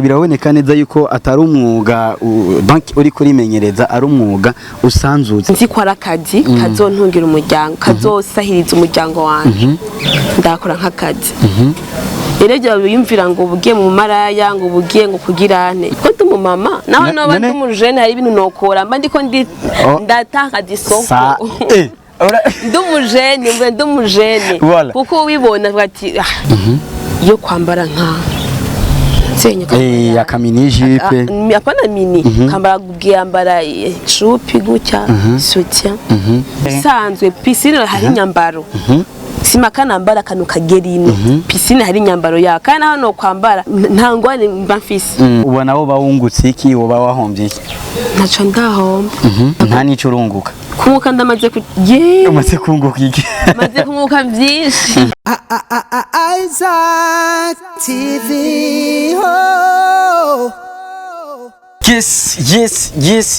Biraboneka neza yuko atari umwuga donc uri kurimenyereza, ari umwuga usanzutse. Nzi ko ari akazi kazontungira umuryango, kazosahiriza umuryango wanje, ndakora nk'akazi. Rero ibyo biyumvira ngo ubugiye mu maraya, ngo ubugiye ngo kugirane, ko ndi umumama naho noba ndi umujene, hari ibintu nokora mba ndiko ndi ndatakaza isoko. Sa Ndi umujene, mvuye ndi umujene. Voilà. Kuko ubibona avuga ati: "Ah, iyo kwambara nka nsenya." Aka mini jupe. Hapana mini, kambara bwiyambara jupe gutya, soutien isanzwe. Piscine hari inyambaro, simaka nambara akantu kagera ino. Piscine hari inyambaro yawe, kandi hano kwambara nta ngwane mba mfise. Ubona woba wungutse iki, woba wahombye iki? Ntaco ndahomba. Nta nico urunguka? Kunguka ndamaze ku ye. Umaze kunguka iki? Maze kunguka vyinshi. Isaac TV. Oh.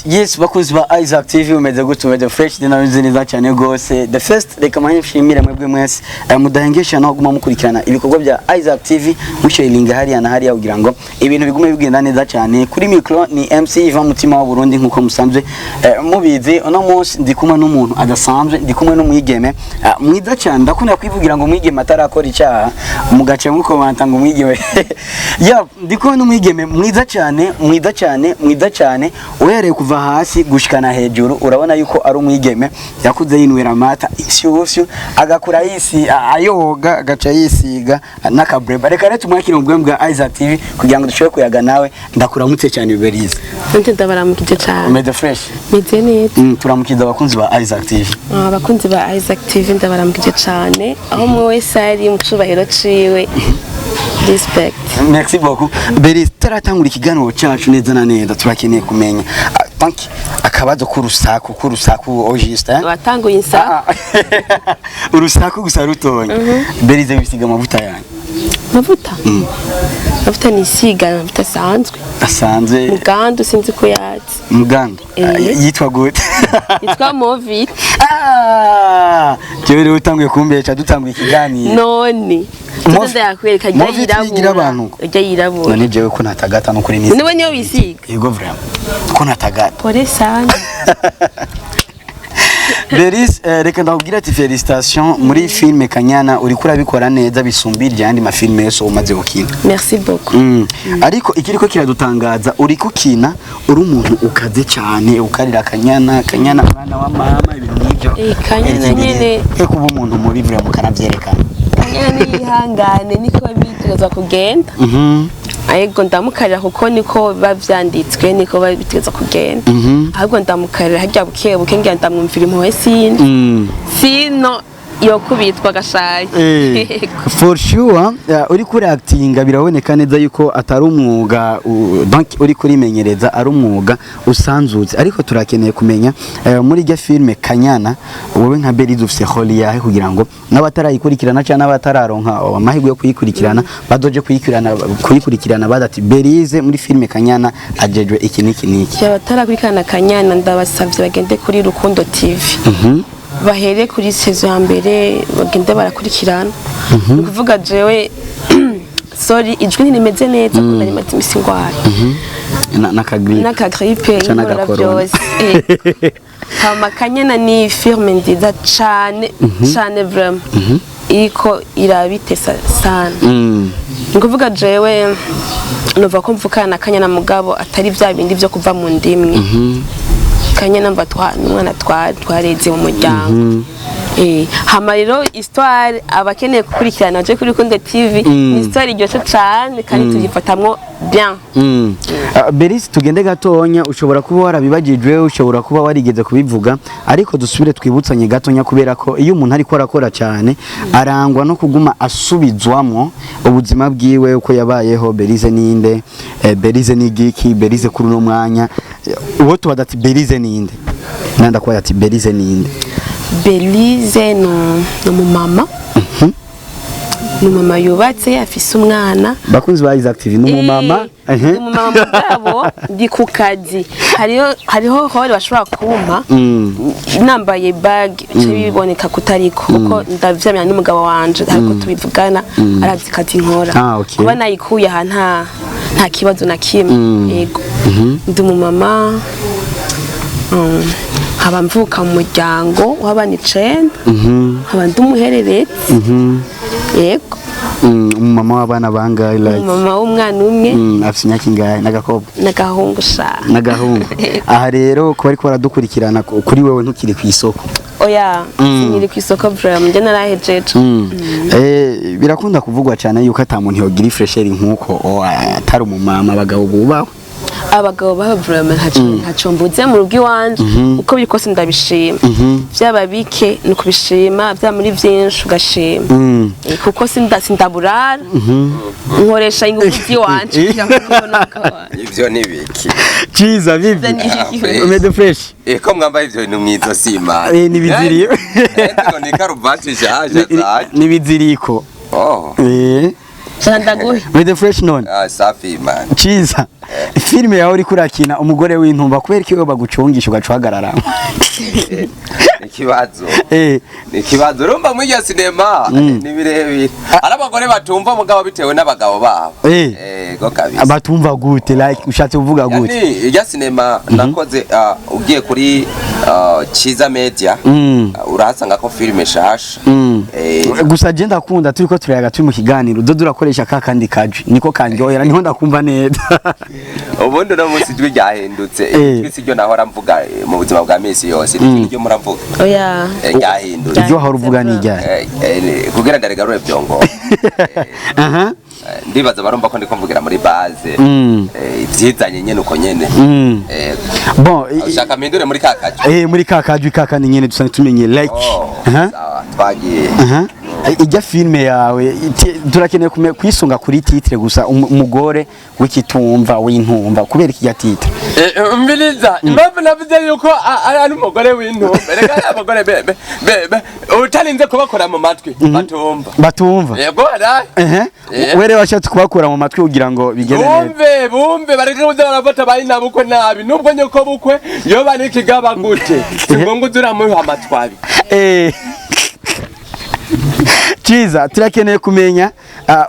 Yes, bakunzi ba Isaac TV, umeze gute? Umeze fresh? Dinameze neza cyane gose. The first, reka manye nshimire mwebwe mwese mudahengesha no guma mukurikirana ibikorwa bya Isaac TV, musharinga hariya na hariya kugira ngo ibintu bigume bigenda neza cyane. Kuri micro ni MC Ivan Mutima wa Burundi, nkuko musanzwe mubizi. Uno munsi ndi kumwe n'umuntu adasanzwe, ndi kumwe n'umwigeme mwiza cyane. Ndakunda kwivugira ngo umwigeme atarakora icyaha, mugace mukomanta ngo umwigeme ya. Ndi kumwe n'umwigeme mwiza cyane, mwiza cyane, mwiza cyane, uhereye kuva hasi gushikana hejuru. Urabona yuko ari umwigeme yakuze yinywera amata ishyushyu, agakura yisi ayoga, agaca yisiga n'akabreba. Reka rero tumwakire mu bwami bwa Isaac TV kugira ngo dushobore kuyaga nawe. Ndakuramutse cyane, Berize. Nje ndabaramukije cane. Umeze fresh? Meze neza. Turamukiza abakunzi ba Isaac TV. Ah, abakunzi ba Isaac TV, ndabaramukije cane aho umwe wese ari mu cubahiro ciwe. Respect. Merci beaucoup, Berize. Taratangura ikiganiro cyacu neza na neza, turakeneye kumenya, donc akabazo k'urusaku au juste, hein? Watanguye insa. Ah, ah. Urusaku gusa rutonya. Berize, wisiga amavuta yanyu? Amavuta, amavuta nisiga, amavuta asanzwe. Asanzwe. Mugandu, sinzi ko yazi. Muganda? Eh. Ah, yitwa gute? Yitwa Movit. Ah, jewe rero utanguye kumbesha dutanguye ikiganiro. None tuze ndakwereka rya Movit yigira yirabura. abantu. Rya yirabura. None jewe ko natagata no kuri nisi? Niwe niyo wisiga? Yego, vraiment ko natagata. Pole sana. Beris, reka ndakubwira ati félicitations muri filme Kanyana, uriko urabikora neza bisumbirije ayandi mafilme yose umaze gukina. Merci beaucoup. Ariko ikiriko kiradutangaza, uriko ukina uri umuntu ukaze cyane, ukarira Kanyana, Kanyana mwana wa mama, ibintu nk'ibyo. Eh, Kanyana nyene. Kuba umuntu mubi vraiment mukanavyerekana. Kanyana niyihangane, niko bitegerezwa kugenda. Ariko ndamukarira kuko niko biba vyanditswe, niko biba bitegerezwa kugenda. Ahubwo ndamukarira harya buke buke, ngira ndamwumvira impuhwe, sindi sino yokubitwa agashaye. For sure, uri kuri actinga biraboneka neza yuko atari umwuga donc uri kurimenyereza, ari umwuga usanzutse. Ariko turakeneye kumenya, muri rya filme Kanyana, wowe nka Berize ufise rôle yahe, kugira ngo n'abatarayikurikirana cyangwa n'abatararonka amahirwe yo kuyikurikirana badoje kuyikurikirana badati Berize muri filme Kanyana ajejwe iki n'iki n'iki. Abatarakurikirana Kanyana, ndabasavye bagende kuri Rukundo TV, bahere kuri saison ya mbere, bagende barakurikirana. Ni ukuvuga jewe, sorry, ijwi ntirimeze neza kuko nari maze imisi ngwaye. N'akagripe. N'akagripe. Ca inkorora. n'agakorona. Byose. Hama Kanyana ni filme nziza cane cane, vraiment iriko irabitesa sana. Ni ukuvuga jewe nuva ko mvukana na Kanyana, mugabo atari vya bindi vyo kuva mu ndimwe. Kanyana mva umwana twareze mu muryango. Hama rero histoire, abakeneye gukurikirana baje kuri Rukundo TV, ni histoire iryoshe cane kandi tuyifatamwo bien. Beris, tugende gatonya. Ushobora kuba warabibagijwe, ushobora kuba warigeze kubivuga, ariko dusubire twibutsanye gatonya, kubera ko iyo umuntu ariko arakora cyane arangwa no kuguma asubizwamo ubuzima bwiwe uko yabayeho. Berize ninde? Berize ni giki? Berize kuri uno mwanya, uwo tubaza ati Berize ninde, nanda kubaza ati Berize ninde? Belize ni umumama, ni umumama yubatse, afise umwana. Bakunzi ba Isaac TV, ni umumama. Ni umumama, mugabo ndi ku kazi, hariho rôle bashobora kumpa nambaye bag, bice biboneka kutariko, kuko ndavyamya n'umugabo wanje, ariko tubivugana, arazi kazi nkora. Ah, okay. Kuba nayikuye aha nta Nta kibazo na kimwe. Yego, ndi umumama, nkaba mvuka mu muryango w'abana 9, nkaba ndi umuhererezi. Yego. Umumama w'abana bangahe, like? Umumama w'umwana umwe. Afise imyaka ingahe? N'agakobwa? N'agahungu sha. N'agahungu. Aha rero kuba ariko baradukurikirana, kuri wewe ntukiri ku isoko? Oya, sinkiri ku isoko vraiment, njye narahejeje. Birakunda kuvugwa cyane yuko ata muntu yogira ifraîcheur nk'uko atari umumama, abagabo bubaho. Abagabo baba vraiment, ntaco mbuze mu rugo iwanje. Uko biri kose ndabishima, vyaba bike ni ukubishima, vyaba muri vyinshi ugashima. Kuko sindaburara, nkoresha ingufu z'iwanje kugira ngo mbone umugabo wanje. Ivyo ni biki? Ciza vipi? Ni Umeze fresh? Ko mwambaye ivyo bintu mw'izosi, imana? Ni biziriko. Ngo ni karuvati ishaje zaje. Ni biziriko. Oh. Shaka ndaguhe. Umeze fresh none? Ah, safi imana. Ciza, filime yawe uriko urakina umugore w'intumba, kubera ko iyo bagucungisha ugaca uhagarara? Ikibazo. Ikibazo, urumva muri iyo sinema ni birebire, ari abagore batumva mugabo bitewe n'abagabo babo. Go kabisa. Batumva gute? Like, ushatse kuvuga gute? Yani irya sinema nakoze, ugiye kuri Ciza Media, urahasanga ko filime shasha. Gusa je ndakunda turiko turayaga, turi mu kiganiro, udodo urakoresha ka kandi kajwi, niko kanryohera, niho ndakumva neza. Ubundi uno munsi ijwi ryahindutse. Ijwi siryo nahora mvuga mu buzima bwa misi yose, ni ryo muravuga. Oya. Ryahindutse. Iryo wahora uvuga ni iryahe? Kugira ndarigarure byongo. Ndibaza barumva ko ndiko mvugira muri base. Ivyizanye nyene uko nyene. Bon, Ushaka mpindure muri ka kajwi? Muri ka kajwi ka kandi nyene dusanzwe tumenye, like. Oh, sawa, twagiye. Aha. Ijya filime yawe turakeneye kwisunga kuri titre gusa, umugore w'ikitumva w'intumva, kubera iki titre? Umviriza impamvu navuze yuko ari umugore w'intumva. Reka, ari abagore be utarinze kubakora mu matwi batumva. Batumva. Yego, ara. Ehe. Were washatse kubakura mu matwi kugira ngo bigende neza. Bumve, bumve, bareke kuza barafata bari nabukwe nabi, nubwo nyoko bukwe yoba n'ikigaba gute, si ngombwa uza uramuha amatwabi. Ciza, turakeneye kumenya,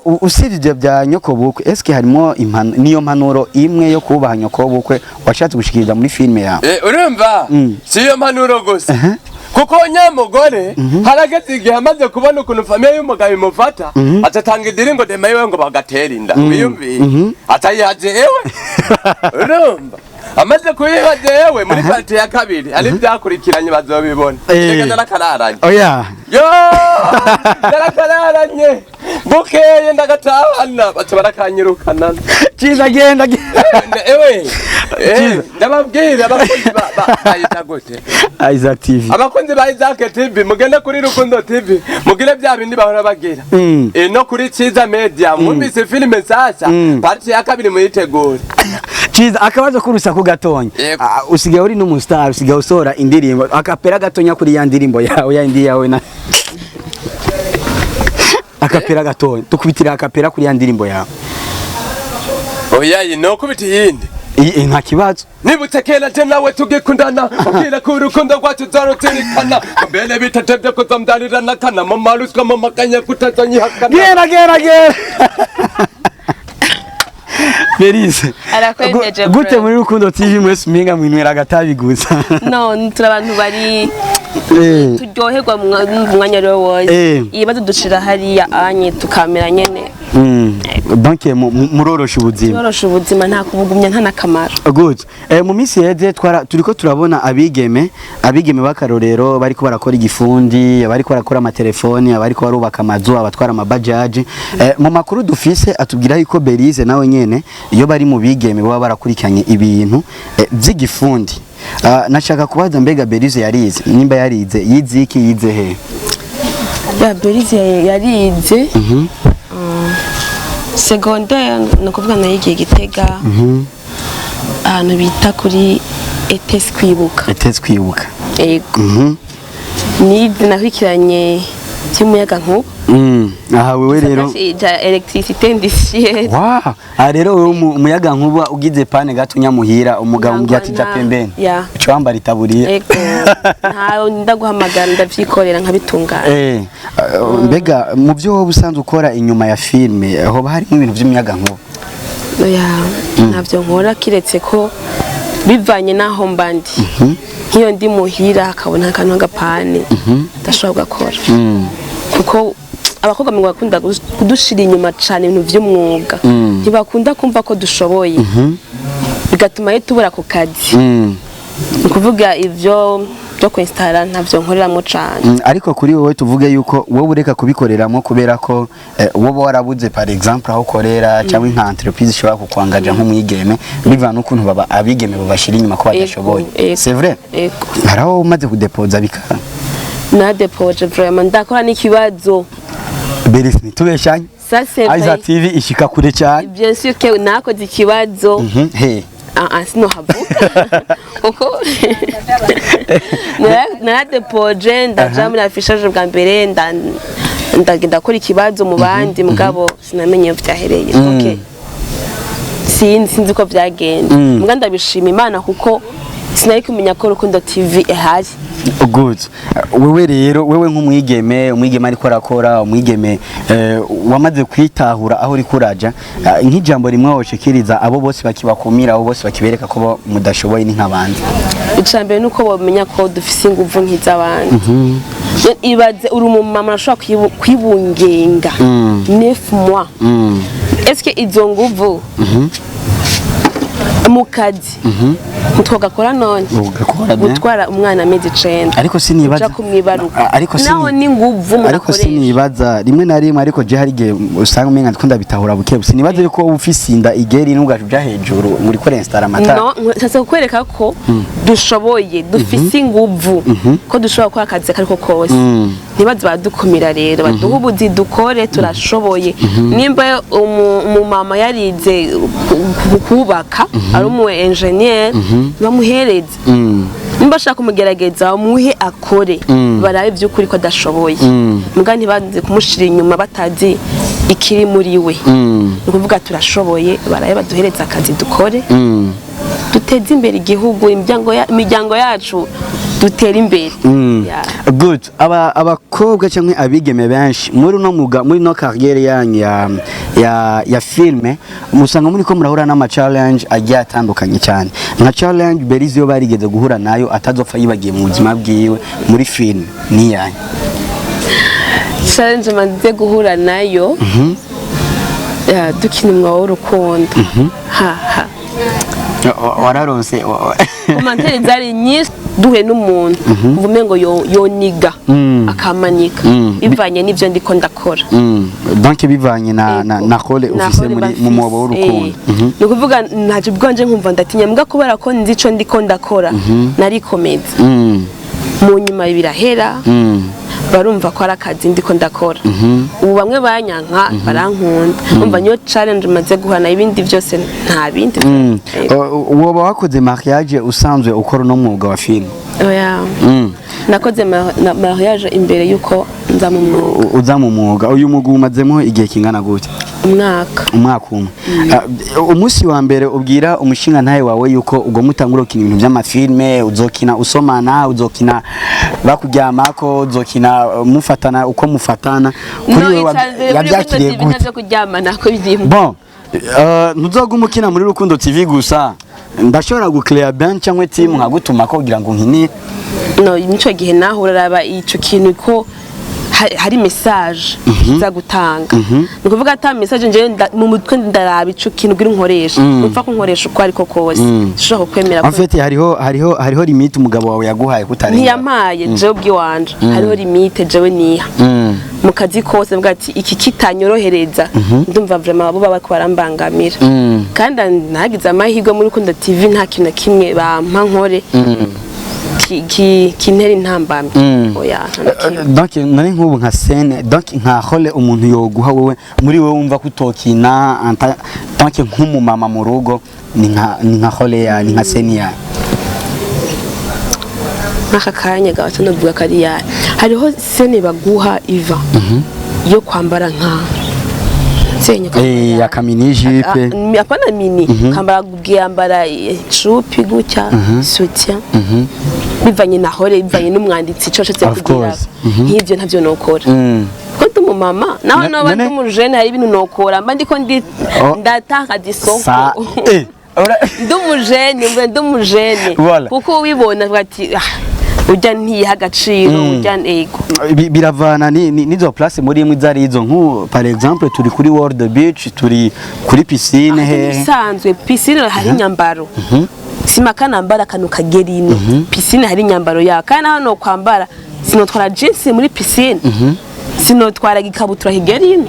usibye ibyo bya nyoko bukwe, eske harimo niyo mpanuro imwe yo kubaha nyoko bukwe washatse gushikiriza muri filime yawe? Urumva, si iyo mpanuro gusa, kuko nyamugore harageze igihe amaze kubona ukuntu famille y'umugabo imufata, atatanga idiri ngo dema yiwe ngo bagatera inda, wiyumviye, atayiha jewe. Urumva, amaze kuyiha jewe, muri partie ya kabiri ari byakurikiranye, bazobibona. Reka, narakararanye. Oya. Yo, narakararanye, bukeye ndagatahana, baca barakanyirukana. Ciza, genda genda. Ewe, Ciza. Ndababwira abakunzi bayita gute? Isaac TV. Abakunzi ba Isaac TV, mugende kuri Rukundo TV, mugire bya bindi bahora bagira. No kuri Ciza Media mwumvise filime nsasha, partie ya kabiri muyitegure. Ciza, akabazo k'urusaku gatonya. Yego. Usigaye uri n'umustar, usigaye usohora indirimbo, acapella gatonya kuri ya ndirimbo yawe, ya indi yawe, na acapella gatonya, tukubitira acapella kuri ya ndirimbo yawe. Oya, iyi no kubita iyindi. Nta kibazo. Nibutse kera je nawe tugikundana, ubwira ko urukundo rwacu tuzarutirikana, mbere bitatevye kuzambyalirana kana mu maruswa mu makanya kutazonyihakana. Gera gera gera. Berize. Arakwemeje, Gute bro. muri Rukundo TV mwese umenga mwinywera agatabi gusa? No, turi abantu bari turyoherwa mu mwanya ariwo wose. Ibibazo dushira hariya anye tukamera nyene. Donc murorosha ubuzima. Turorosha ubuzima, nta kubugumya, nta n'akamaro. Good. Mu minsi yeze twara turiko turabona abigeme b'akarorero bariko barakora igifundi, bariko barakora amatelefoni, abariko barubaka amazu, abatwara amabajaji. Mu makuru dufise atubwira yuko Berize nawe nyene iyo bari mu bigeme baba barakurikiranye ibintu vy'igifundi. Nashaka kubaza, mbega Berize yarize? Nimba yarize, yize iki, yize he? Ya, Berize yarize secondaire, ni ukuvuga nayigiye Gitega, ahantu bita kuri ETS Kwibuka. ETS Kwibuka. Yego. Nize, nakurikiranye by'umuyaga nkuba. Aha wewe rero ja électricité industrielle. Wow. Aha rero wewe umuyaga nkuba ugize panne gato nyamuhira, umugabo umbwira ati ja pembeni. Uca wambara itaburiya. Ego, ntawe ndaguhamagara, ndavyikorera nkabitunganya. Mbega mu byo wowe usanzwe ukora inyuma ya filme, hoba harimo ibintu by'umuyaga nkuba? Oya, ntabyo nkora, kiretse ko bivanye n'aho mba ndi. Nk'iyo ndi muhira akabona akantu k'agapane, ndashobora kugakora, kuko abakobwa ngo bakunda kudushira inyuma cane ibintu vy'umwuga, ntibakunda kumva ko dushoboye, bigatuma rero tubura ku kazi. Ni ukuvuga ivyo byo kwinstara ntavyo nkoreramo cane. Ariko kuri wowe tuvuge yuko wowe ureka kubikoreramo kubera ko wowe warabuze, par exemple, aho ukorera cyangwa nka entreprise ishobora kukwangaja nk'umwigeme, bivana n'ukuntu baba abigeme babashira inyuma ko badashoboye. Ego. C'est vrai? Ego. Hari aho umaze kudepoza bikanga? Nadepoje vraiment, ndakora n'ikibazo. Berisi, ntitubeshanye. Ça, c'est vrai. Isaac TV ishika kure cyane. Bien sûr que nakoze ikibazo. He? Ah ah, sinohavuga kuko naradepoje, ndaja muri affichage bwa mbere, ndagenda gukora ikibazo mu bandi, mugabo sinamenye iyo vyahereye. Okay, sinzi ko vyagenze, mbwa ndabishima Imana kuko sinari kumenya ko Rukundo TV ihari. Good. Wewe rero, wewe nk'umwigeme, umwigeme ariko arakora, umwigeme wamaze kwitahura aho uri kuraja, nk'ijambo rimwe woshikiriza abo bose bakibakumira, abo bose bakibereka ko mudashoboye, ni nk'abandi? Icya mbere ni uko bamenya ko dufise inguvu nk'iz'abandi. Ibaze uri umumama urashobora kwibungenga 9 mois. Eske izo nguvu mu kazi ntitwagakora none? Ugakora bien. Gutwara umwana amezi 9, Ariko sinibaza uja kumwibaruka, Ariko naho ni nguvu umuntu ariko akoresha. Sinibaza rimwe na rimwe, ariko je hari igihe usanga umenga ndiko ndabitahura buke. Sinibaza yuko wowe ufise inda igeri n'ugaje uja hejuru ngo uriko installa amatara. No, nshatse kukwereka ko dushoboye, dufise inguvu, ko dushobora gukora akazi akariko kose. Ntibaze baradukumira rero, baduhe ubuzi dukore, turashoboye. Nimba umumama yarize kubaka, ari umu engineer, bamuhereze. Nimba ashaka kumugerageza, bamuhe akore, barabe iby'ukuri ko adashoboye. Muga ntibaze kumushira inyuma batazi ikiri muri we. Ni ukuvuga turashoboye, barabe baduhereze akazi dukore, duteze imbere igihugu, imiryango yacu, dutere imbere. Yeah. Good. Aba abakobwa cyangwa abigeme benshi muri no muga, muri no carrière yanyu ya filme, musanga muri ko murahura n'ama challenge agiye atandukanye cyane. Nka challenge Berizi yo barigeze guhura nayo atazopfa yibagiye mu buzima bwiwe muri filme ni yanyu? Challenge maze guhura nayo, yeah, dukina umwuga w'urukundo, ha ha. Wararonse Commentaires zari nyinshi, duhuye n'umuntu mvume ngo yoniga akamanika, bivanye n'ibyo ndiko ndakora. Donc bivanye na rôle Na ufise rôle muri bafise. mu mwobo w'urukundo. Ni ukuvuga ntacyo bwanje nkumva ndatinya, mbwa kubera ko nzi ico ndiko ndakora, narikomeza. Mu nyuma birahera, barumva ko ari akazi ndiko ndakora. Ubu bamwe banyanka barankunda. Umva, niyo challenge maze guhana, ibindi byose nta bindi. Yego. Woba wakoze mariage usanzwe ukora uno mwuga wa film? Oya. Nakoze mariage imbere yuko nza mu mwuga. Uza mu mwuga. Uyu mwuga umazemo igihe kingana gute? Umwaka. Umwaka umwe. Umunsi wa mbere ubwira umushinga ntaye wawe yuko ugomba utangura gukina ibintu by'amafilme, uzokina usomana, uzokina bakuryamako, uzokina mufatana uko mufatana, kuri No, wewe icambere muri yabyakiriye Rukundo TV gute? ntavyo kuryamana ko birimo. Bon, ntuzoguma ukina muri Rukundo TV gusa, ndashobora guclear bench cyangwa team nkagutuma ko kugira ngo nkinire. No, mico gihe naho uraraba ico kintu ko hari message iza gutanga. Ni ukuvuga ata message, njewe mu mutwe ndaraba ico kintu kugira nkoresha, upfa kunkoresha uko ariko kose ushobora kukwemera En fait, hariho limite umugabo wawe yaguhaye kutarenga? Ntiyamaye jewe ubwiwanje, hariho limite jewe niha mu kazi kose, mvuga ati iki kitanyorohereza, ndumva vraiment abo baba bariko barambangamira. Kandi nagize amahirwe, muri Rukundo TV nta kintu na kimwe bampa nkore kintera intambamyi. Oya, nta na kimwe. Donc nari nk'ubu nka scène, donc nka rôle umuntu yoguha wowe, muri wowe wumva ko utokina donc nk'umumama mu rugo, ni nka rôle ya, ni nka scène ya? Nk'aka kanya gato navuga ko ari yayo, hariho scène baguha iva yo kwambara nka nsenya. Ya kamini jupe. Apana mini, kambara bwiyambara cupi gutya, soutien, bivanye na rôle, bivanye n'umwanditsi ico ashatse Of kugira. course. Nk'ivyo ntavyo nokora kuko ndi umumama. Umumama naho noba none- ndi umujene, hari ibintu nokora mba ndiko ndi Oh. ndatakaza isoko. Sa Ndi umujene, mbe ndi umujene. Voilà. Kuko ubibona avuga ati: "Ah, urya ntiyiha agaciro, urya ego." Biravana n'izo place muri imwe izo arizo. Nku par exemple turi kuri World Beach, turi kuri piscine hehe? Bisanzwe piscine hari inyambaro, simaka nambara akantu kagera ino. Piscine hari inyambaro yawe, kandi naho no kwambara sinotwara jeans muri piscine, sinotwara ikabutura kigera ino.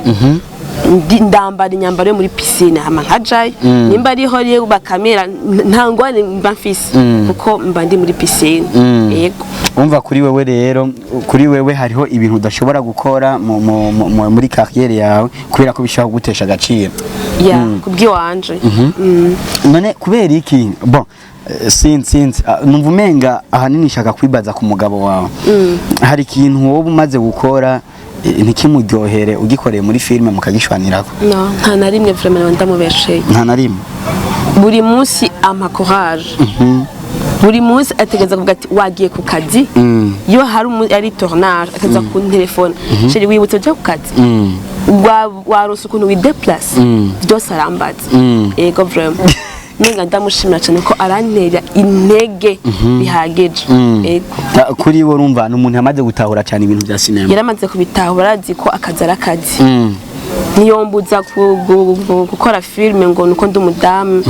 Ndambara inyambaro yo muri piscine, hama nkajayo. Nimba ariho rero bakamera, nta ngwane mba mfise kuko mba ndi muri piscine, yego. Umva, kuri wewe rero, kuri wewe hariho ibintu udashobora gukora muri carrière yawe kubera ko bishobora kugutesha agaciro. Ya, kubw'iwanje. None kubera iki? Bon, sinzi. Ah, numva umenga ahanini nshaka kwibaza ku mugabo wawe. Hari ikintu wowe umaze gukora ntikimuryohere, ugikoreye muri filime mukagishwanirako? No, nta na rimwe vraiment ndamubesheye. Nta na rimwe? Buri munsi ampa courage, buri munsi ategereza kuvuga ati: "Wagiye ku kazi?" Iyo hari ari tournage, akaza ku telefone: "Chéri, wibutse ujya ku kazi? Waronse ukuntu widéplace?" Byose arambaza. Yego, vraiment nenga ndamushimira cyane ko arantera intege bihagije, yego. Ah, kuri we urumva ni umuntu yamaze gutahura cyane ibintu bya sinema. Yaramaze kubitahura, arazi ko akazi ari akazi. Ntiyombuza gukora filime ngo nuko ndi umudamu,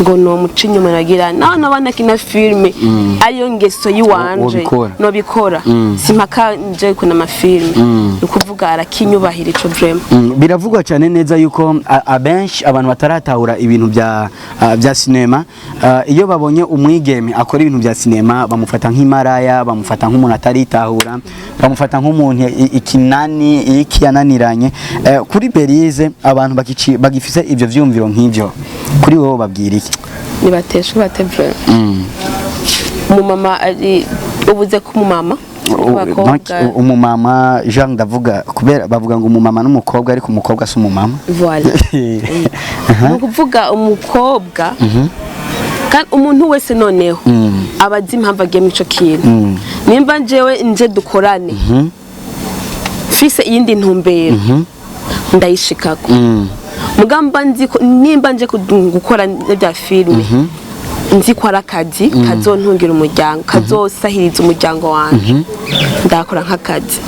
ngo nomuca inyuma. Nagira naho nabona kina filime ariyo ngeso yiwanje. Wobikora. Nobikora, simpaka nje kuna amafilime. Ni ukuvuga arakinyubahira ico vraiment. Biravugwa cyane neza yuko abenshi abantu bataratahura ibintu bya sinema, iyo babonye umwigeme akora ibintu bya sinema bamufata nk'imaraya, bamufata nk'umuntu ataritahura, bamufata nk'umuntu ikinani iki yananiranye. Kuri Berize, abantu bagifise ivyo vyumviro nk'ivyo, kuri wowe babwira iki? Nibateshe bate vraiment. Umumama ari ubuze ko umumama Donc, umumama Jean, ndavuga kubera bavuga ngo umumama n'umukobwa, ariko umukobwa si umumama. Voilà, ni ukuvuga umukobwa kandi umuntu wese noneho aba azi impamvu agiye muri ico kintu. Nimba njewe nje dukorane mfise iyindi ntumbero, ndayishikako. Mugamba nzi ko nimba nje gukora bya filime, nzi ko ari akazi kazontungira umuryango, kazosahiriza umuryango wanje, ndakora nk'akazi.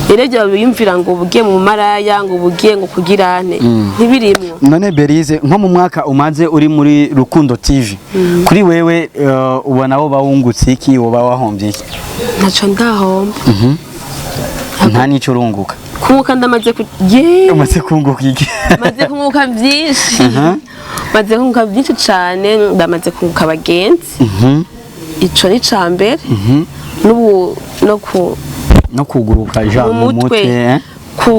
Rero ibyo biyumvira ngo ubugiye mu maraya, ngo ubugiye ngo kugirane, ntibirimwo. None Berize, nko mu mwaka umaze uri muri Rukundo TV, kuri wewe ubona woba wungutse iki, woba wahombye iki? Ntaco ndahomba. Nta n'icyo urunguka? Kunguka ndamaze ku ye. Umaze kunguka iki? Maze kunguka byinshi, maze kunguka byinshi cyane. Ndamaze kunguka abagenzi, ico ni ca mbere, n'ubu no ku No kuguruka ja mu mu mutwe, mutwe, eh?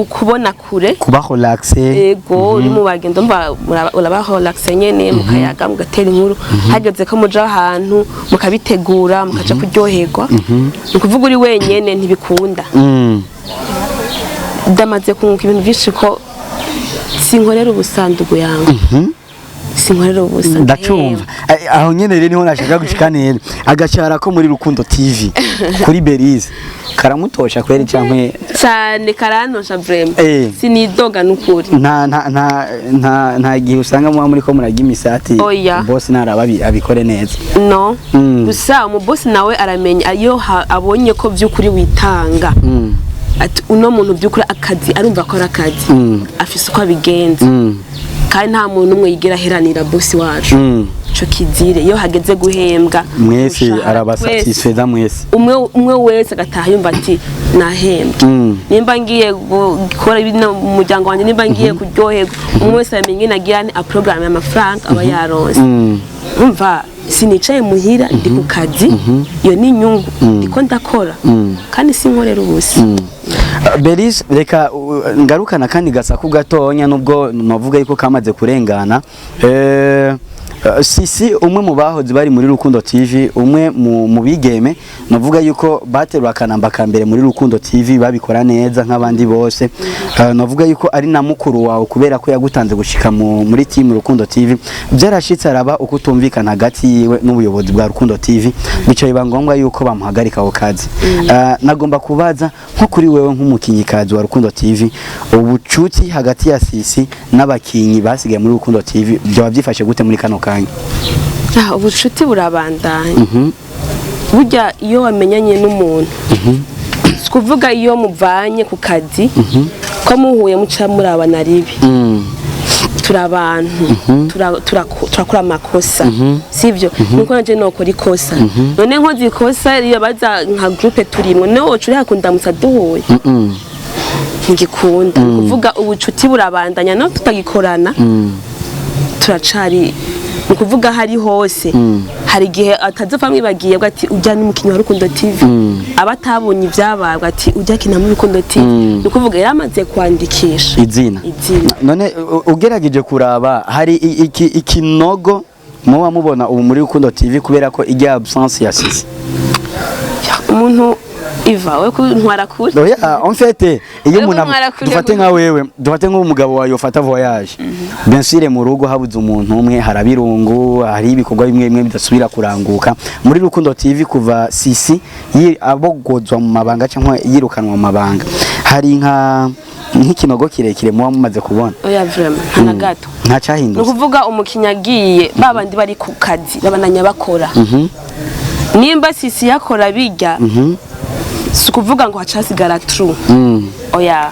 Kubona kure. Kuba relaxe. Ego, uri mu bagendo mba urabaho relaxe nyene, mukayaga, mugatera inkuru. Hageze ko muja ahantu mukabitegura, mukaja kuryoherwa. Ni ukuvuga uri wenyene ntibikunda. Ndamaze kunguka ibintu byinshi ko sinkorera ubusandugu yangu, sinkorera ubusa. Ndacumva. Aho nyene rero niho nashaka gushika neza. Agashara ko muri Rukundo TV kuri Berize karamutosha kweri canke? Cyane, karantosha vraiment. Sinidoga n'ukuri. Nta gihe usanga muba muri ko murarya imisati? Oya. Boss ntaraba abikore neza. No. Gusa umubosi nawe aramenya iyo abonye ko by'ukuri witanga, ati uno muntu by'ukuri akazi arumva akora akazi, afise uko abigenza. Kandi nta muntu umwe yigira aheranira bosi wacu. Ico kizire. Iyo hageze guhembwa mwese umushahara, arabasatisfeza mwese. Umwe umwe wese agataha yumva ati nahembwe. Nimba ngiye gukora ibino mu muryango wanjye, nimba ngiye kuryoherwa, umwe wese amenya ingene agira ni aporogaramu amafaranga aba yaronse. Umva, sinicaye muhira, ndi ku kazi. Iyo ni inyungu, ndiko ndakora kandi sinkorera ubusa. Belis, reka ngarukana kandi gasaku gatonya, nubwo navuga yuko kamaze kurengana. Sisi, umwe mu bahoze bari muri Rukundo TV, umwe mu bigeme navuga yuko baterura akanamba ka mbere muri Rukundo TV, babikora neza nk'abandi bose. Navuga yuko ari na mukuru wawe kubera ko yagutanze gushika muri team Rukundo TV. Byarashitse araba ukutumvikana hagati yiwe n'ubuyobozi bwa Rukundo TV, bica biba ngombwa yuko bamuhagarika ako kazi. Nagomba kubaza nko kuri wewe nk'umukinyikazi wa Rukundo TV, ubucuti hagati ya Sisi n'abakinyi basigaye muri Rukundo TV byaba byifashe gute muri kano kanya? Ah, ubucuti burabandanya. Burya iyo wamenyanye n'umuntu, si kuvuga iyo muvanye ku kazi ko muhuye muca murabana ribi. Turi abantu, turakora amakosa, sivyo? Nuko nanje nokora ikosa, none nkoze ikosa ribabaza nka groupe turimwo, none woca uri hakundamutsa duhuye? Ntigikunda. Ni kuvuga ubucuti burabandanya no tutagikorana, turacari, ni ukuvuga hari hose hari igihe atazopfa mwibagiye bwa ati ujya n'umukinnyi wa Rukundo TV, aba atabonye ibyabaye ati ujya akina muri Rukundo TV. Ni ukuvuga yaramaze kwandikisha izina. Izina. None ugerageje kuraba, hari ikinogo muba mubona ubu muri Rukundo TV kubera ko ijya absence ya Sisi? Umuntu iva we kuntwara kure. Oya, en fait iyo Wewe umuntu kuntwara kure. Dufate nka wewe, dufate nk'umugabo wawe yofata voyage, bien sûr mu rugo habuze umuntu umwe, harabirungu, hari ibikorwa bimwe bimwe bidasubira kuranguka muri Rukundo TV. Kuva Sisi abogozwa mu mabanga cyangwa yirukanwa mu mabanga, hari nka nk'ikinogo kirekire muba mumaze kubona? Oya, vraiment nta na gato. Nta Ni cyahindutse. ukuvuga umukinnyi agiye, babandi bari ku kazi babandanya bakora. Nimba Sisi yakora bijya, si ukuvuga ngo hacasigara trou. Oya,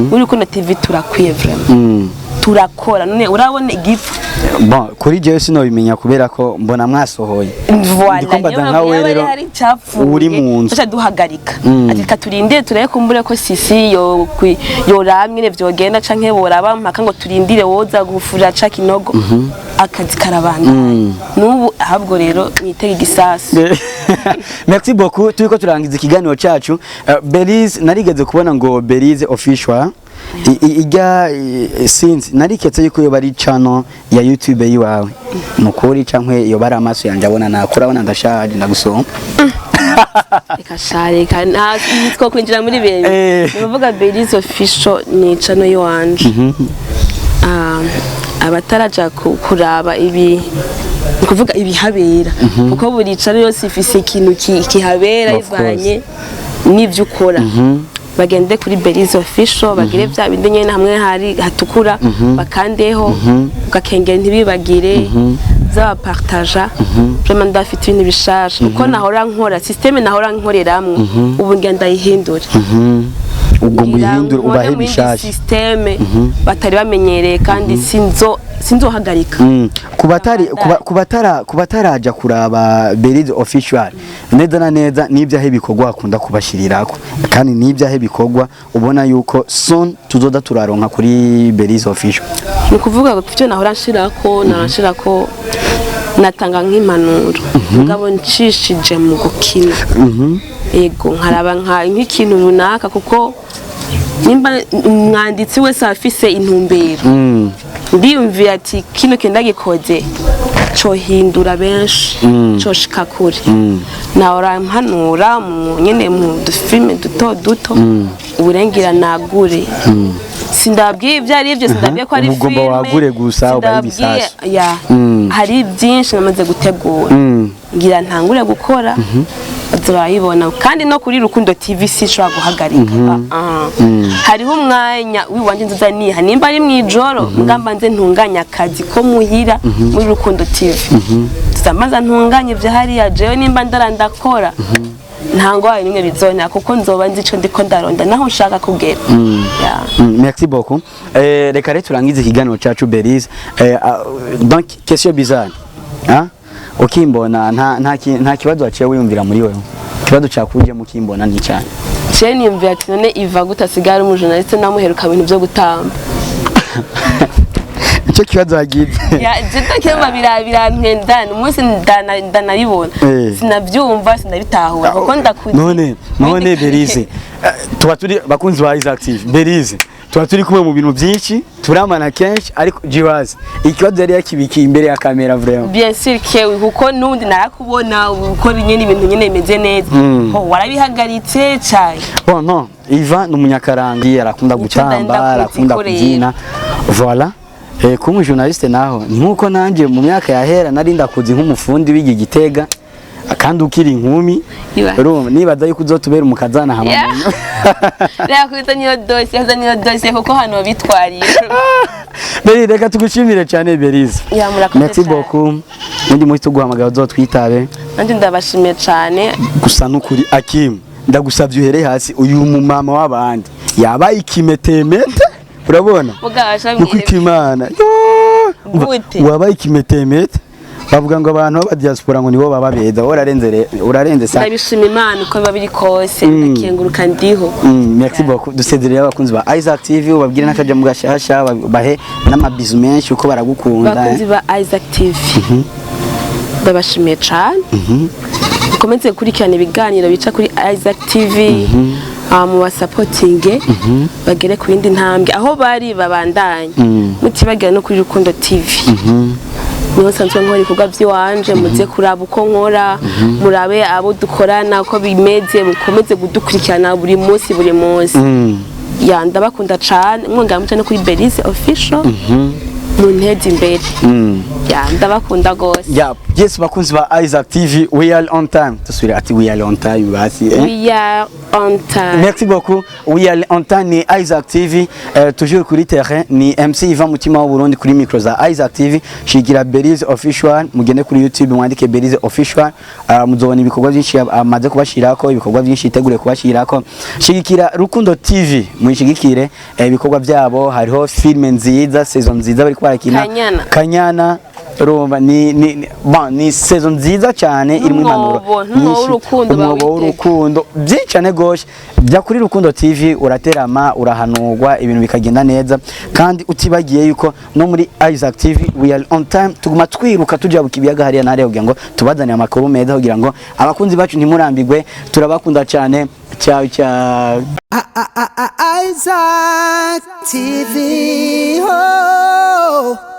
muri Rukundo TV turakwiye vraiment, turakora. None urabona igipfu? Bon, kuri jewe sinobimenya kubera ko mbona mwasohoye. Voilà. Ndiko mbaza Niyo nka mpamvu we yaba rero hari icapfuye, uri mu nzu. tuca duhagarika ati reka turindire turebe kumbure ko Sisi yo yoramye nyene vyogenda, canke boraba mpaka ngo turindire woza gufurira ca kinogo. Akazi karabandanya n'ubu, ahubwo rero mwitege igisasu. Merci beaucoup. Turiko turangiza ikiganiro cyacu. Belize, narigeze kubona ngo Belize Official ijya sinzi, nariketse yuko yo bari channel ya YouTube yiwawe nukuri, canke yo bari amaso yanje abona nakura, abona ndashaje, ndagusoma. Reka sha, reka, nta two kwinjira muri bene. Ni ukuvuga Belize Official ni channel yiwanje. Ah, abataraja kuraba ibi, ni ukuvuga ibihabera, kuko buri channel yose ifise ikintu kihabera Of course. ivanye n'ivyo ukora, bagende kuri Belize Official, bagire vya bindi nyene hamwe hari hatukura, bakandeho ugakengera, ntibibagire zabapartaja. Vraiment ndafite ibintu bishasha uko nahora nkora, système nahora nkoreramwo ubu ngenda ndayihindura. Ubwo Ngira muhindure nkore ubahe mu yindi bishasha. système batari bamenyereye, kandi sinzohagarika. Kubatari kubataraja kuraba Belize Official neza na neza, n'ibyahe bikorwa akunda kubashirirako, kandi n'ibyahe bikorwa ubona yuko soon tuzoda turaronka kuri Belize Official? Ni ukuvuga ngo ibyo nahora nshirako, nahora nshirako natanga nk'impanuro, mugabo ncishije mu gukina. Yego, nkaraba nk'ikintu runaka, kuko nimba umwanditsi wese afise intumbero, ndiyumviye ati kino kintu ndagikoze cohindura benshi, coshika kure, nahora mpanura mu nyene mu dufilme duto duto. Uburengira nagure, sindabwiye ibyo ari byo, sindabwiye ko ari Ubu ugomba filme. wagure gusa, ubahe Sindabwiye- ibisasu. Ya, hari byinshi namaze gutegura, ngira ntangure gukora, bazabibona. Kandi no kuri Rukundo TV sinshobora guhagarika. Ah, ah. Hariho umwanya w'iwanje nzoza niha, nimba ari mw'ijoro, mugamba nze ntunganye akazi ko muhira muri Rukundo TV, tuzamaza ntunganye ibyo hariya. Jewe nimba ndara ndakora, nta ngwaye nimwe bizonera, kuko nzoba nzi ico ndiko ndaronda naho nshaka kugera. Ya. Merci beaucoup. Reka rero turangize ikiganiro cyacu, Belize. Donc question bizarre. Hein? Ukimbona nta kibazo waciye wiyumvira muri wewe. Ikibazo cyakuje mukimbona ni cyane? Jewe niyumvira ati none iva gute asigara ari umujournaliste, namuheruka ibintu byo gutamba? Icyo kibazo wagize. Ya, jita kema birantenda umunsi ndanabibona. Sinabyumva, sinabitahura kuko ndakuze. None Belize, tuba turi bakunzi ba Isaac TV. Belize Tuba turi kumwe mu bintu byinshi, turamana kenshi, ariko Jiwazi ikibazo yari yakibikiye imbere ya kamera vraiment. Bien sûr kewe, kuko nundi narakubona ukora nyene ibintu nyene bimeze neza. Ho warabihagaritse cyane? Bon, non, Ivan ni umunyakaranga, arakunda Nico gutamba, ndakunda arakunda kuzikorera. kubyina. Voilà. Kuba umujournaliste naho ni nkuko nanje mu myaka yahera nari ndakuzi nk'umufundi w'igi Gitega kandi ukiri inkumi. Iba. Urumva nibaza yuko uzotubera umukazana hama. Reka kuza niyo dosiye, kuza niyo dosiye, kuko hano bitwariye. Beri, reka tugushimire cyane, Berize. Ya, murakoze Merci cyane. beaucoup. N'undi munsi tuguhamagara uzotwitabe. Nanjye ndabashimiye cyane. Gusa nukuri Akim, ndagusabye uhere hasi uyu mumama w'abandi yabaye ikimetemete, urabona? Mugabasha. Nuko ikimana Gute? Wabaye ikimetemete. Bavuga ngo abantu b'aba diaspora ngo nibo baba beza. Wowe urarenze urarenze sa. Ndabishima Imana uko biba biri kose, ndakenguruka, ndiho. Merci beaucoup. Dusezerere abakunzi ba Isaac TV, ubabwire n'akaja mu gashasha, bahe n'amabizu menshi uko baragukunda. Bakunzi ba Isaac TV, ndabashimiye cyane. Mukomeze gukurikirana ibiganiro bica kuri Isaac TV, mu basapotinge bagere ku yindi ntambwe aho bari, babandanye. Mutibagira no kuri Rukundo TV, niho nsanzwe nkora ibikorwa by'iwanje. Muze kuraba uko nkora, murabe abo dukorana uko bimeze, mukomeze kudukurikirana buri munsi, buri munsi. Ya, ndabakunda cane. Mwongera muce no kuri Belize Official, munteze imbere. Ya, ndabakunda gose. Yeah, yes, bakunzi ba Isaac TV, we are on time. Tusubire ati "We are on time" basi, eh? We are on time. Merci beaucoup. We are on time, ni Isaac TV. Toujours kuri terrain ni MC Ivan Mutima wa Burundi kuri micro za Isaac TV. Shigira Belize Official, mugende kuri YouTube mwandike Belize Official. Muzobona ibikorwa byinshi amaze kubashirako, ibikorwa byinshi itegure kubashirako. Shigikira Rukundo TV, mwishigikire ibikorwa byabo. Hariho film nziza, saison nziza bari kwarakina. Kanyana. Kanyana, urumva ni bon, ni saison nziza cyane irimo impanuro N'umwobo, n'umwobo nyinshi. w'urukundo Umwobo bawitega. w'urukundo, byinshi cyane goshe. Jya kuri Rukundo TV, uraterama, urahanurwa, ibintu bikagenda neza. Kandi utibagiye yuko no muri Isaac TV we are on time, tuguma twiruka tujabuka ibiyaga hariya n'hariya kugira ngo tubazanire amakuru meza, kugira ngo abakunzi bacu ntimurambirwe. Turabakunda cyane. Ciao ciao. Isaac TV. Oh.